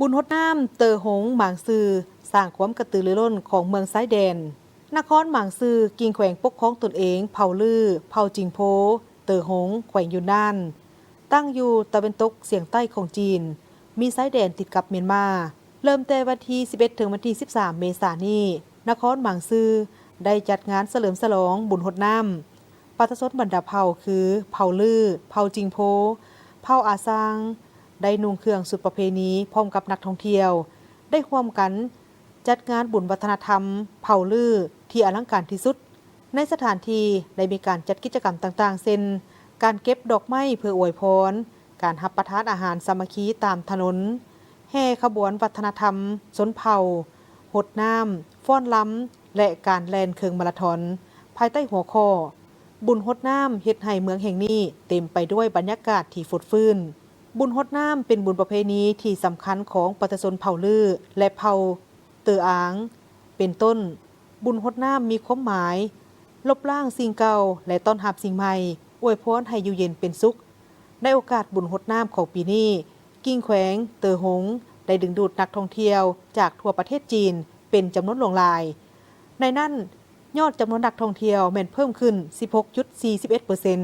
ບຸນຫົດນ້ຳເຕີຫົງໝາງຊື່ ສ້າງຄວາມກະຕືລືລົ້ນຂອງເມືອງຊາຍແດນ. ນະຄອນໝາງຊື່ ກິ່ງແຂວງປົກຄອງຕົນເອງເຜົ່າລື້, ເຜົ່າຈິງໂພ, ເຕີຫົງ, ແຂວງຢູນນານ, ຕັ້ງຢູ່ຕາເວັນຕົກສຽງໃຕ້ຂອງຈີນ, ມີຊາຍແດນຕິດກັບມຽນມາ. ເລີ່ມແຕ່ວັນທີສິບເອັດ ເຖິງວັນທີສິບສາມ ເມສານີ້, ນະຄອນໝາງຊື່ ໄດ້ຈັດງານສະເຫຼີມສະຫຼອງບຸນຫົດນ້ຳ. ປະຊາຊົນບັນດາເຜົ່າຄື ເຜົ່າລື້, ເຜົ່າຈິງໂພ, ເຜົ່າອາຊາງ ໄດ້ນຸ່ງເຄື່ອງຊຸດປະເພນີພ້ອມກັບນັກທ່ອງທ່ຽວ, ໄດ້ຮ່ວມກັນຈັດງານບຸນວັດທະນະທຳເຜົ່າລື້ທີ່ອະລັງການທີ່ສຸດ. ໃນສະຖານທີ່ໄດ້ມີການຈັດກິດຈະກຳຕ່າງໆ ເຊັ່ນ ການເກັບດອກໄມ້ເພື່ອອວຍພອນ, ການຮັບປະທານອາຫານສາມັກຄີຕາມຖະໜົນ, ແຫ່ຂະບວນວັດທະນະທຳຊົນເຜົ່າ, ຫົດນ້ຳ, ຟ້ອນລຳ ແລະ ການແລ່ນເຄິ່ງມາລາທອນ, ພາຍໃຕ້ຫົວຂໍ້ ບຸນຫົດນ້ຳເຮັດໃຫ້ເມືອງແຫ່ງນີ້ເຕັມໄປດ້ວຍບັນຍາກາດທີ່ຟົດຟື້ນ. ບຸນຫົດນ້ຳເປັນບຸນປະເພນີທີ່ສຳຄັນຂອງປະຊາຊົນເຜົ່າລື້ ແລະ ເຜົ່າເຕີອາງ. ເປັນຕົ້ນ, ບຸນຫົດນ້ຳມີຄວາມໝາຍ ລົບລ້າງສິ່ງເກົ່າ ແລະ ຕ້ອນຮັບສິ່ງໃໝ່, ອວຍພອນໃຫ້ຢູ່ເຢັນເປັນສຸກ. ໃນໂອກາດບຸນຫົດນ້ຳຂອງປີນີ້, ກິ່ງແຂວງເຕີຫົງ ໄດ້ດຶງດູດນັກທ່ອງທ່ຽວຈາກທົ່ວປະເທດຈີນເປັນຈຳນວນຫຼວງຫຼາຍ. ໃນນັ້ນ, ຍອດຈຳນວນນັກທ່ອງທ່ຽວແມ່ນເພີ່ມຂຶ້ນສິບຫົກຈຸດສີ່ສິບເອັດເປີເຊັນ.